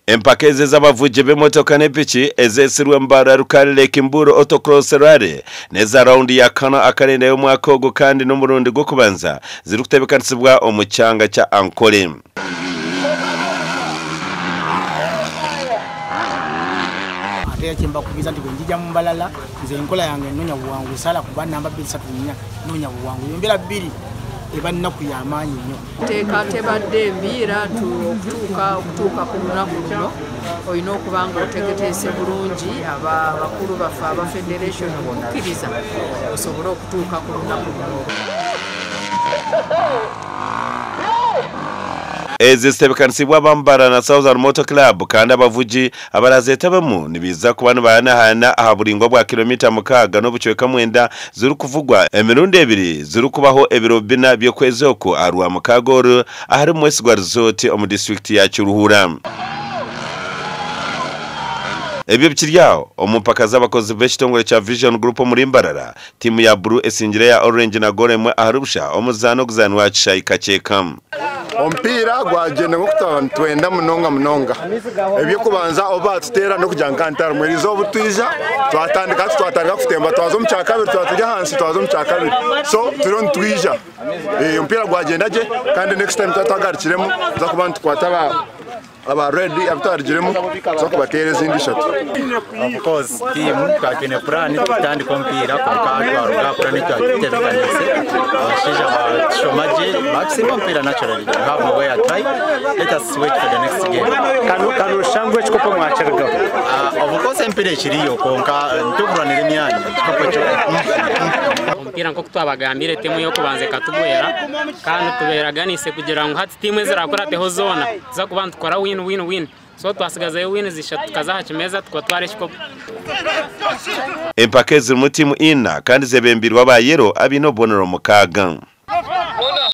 Empaka ezi ez'abavugi b'emotoka n'epiki ezeetsirwe Mbarara Rukali Lake Mburo Autocross Rally n'eza rawundi ya kana akarenda y'omwaka ogu kandi n'omurundi gw'okubanza zirikutebeekanisibwa omu kyanga kya Ankole. Ate era kyembakubiza nti bwenjija mu Mbalala nze enkola yange nonya buwanguzi saala kuba namba bbiri satu nnya nonya buwanguzi embeera bbiri eba nnaku y'amaanyi nnyo. Teeka tebadde mbi era okutuuka okutuuka ku lunaku luno olina okuba nga otegeteese bulungi abakulu baffe aba federation okukkiriza osobole okutuuka ku lunaku luno. Ezi zitebeekanisiibwe aba Mbarara na Southern Motor Club kandi abavugi abarazeetabemu nibaija kuba nibahanahana aha buraingwa bwa kilomita 6.9 zirikuvugwa emirundi ebiri zirikubaho ebiro bina by'okwezi oku aha Rwamukaaga oru ahari Mwesigwa Resort omu disiturikiti ya Kiruhura. Ebyo bikiri aho, omu mpaka z'abakozi b'ekitongore kya Vision Group omuri Mbarara, tiimu ya Blue esingire eya Orange na goolo emwe ahari busha omuzaano oguzaanirwe aha kishaayi Kakyeka. Omupiira gwagyenda nk'oku twaba nitwenda munonga munonga. Eby'okubanza obu baatuteera n'okugira nka ntarimu. Eriizooba obu twija twatandika hati twatandika kutemba twaza omu kyakabiri twaba turi ahansi twaza omu kyakabiri. So turiyo nitwija. Omupiira gwagyenda gye kandi next time twaba twagarukiremu nituza kuba nitukwata aba Aba red abu twarugiremu tuza kubateera ezindi ishatu. Of course team twaba twine puraani tukutandika omupiira kwonka twaruga aha puraani ei twaba tutebeekaniise abashaija baatushoma gye baatusinga omupiira naturally we have nowhere to hide let us wait for the next game. Ka nooshusha ngu ekikopo mwakirugaho. Of course emipiira ekiriyo kwonka nitukurwanira emyanya ekikopo kyo. Omupiira nk'oku twabagambiire tiimu ey'okubanza ekatugwera kandi tubeeraganiise kugira ngu hati tiimu ezirakurateho zoona tuza kuba nitukora win win win so twasigazayo wins ishatu tukaza aha kimeeza tukatwara ekikopo. Empaka ezi zirimu tiimu ina kandi zebembeirwe aba yellow abaine obubonero mukaaga.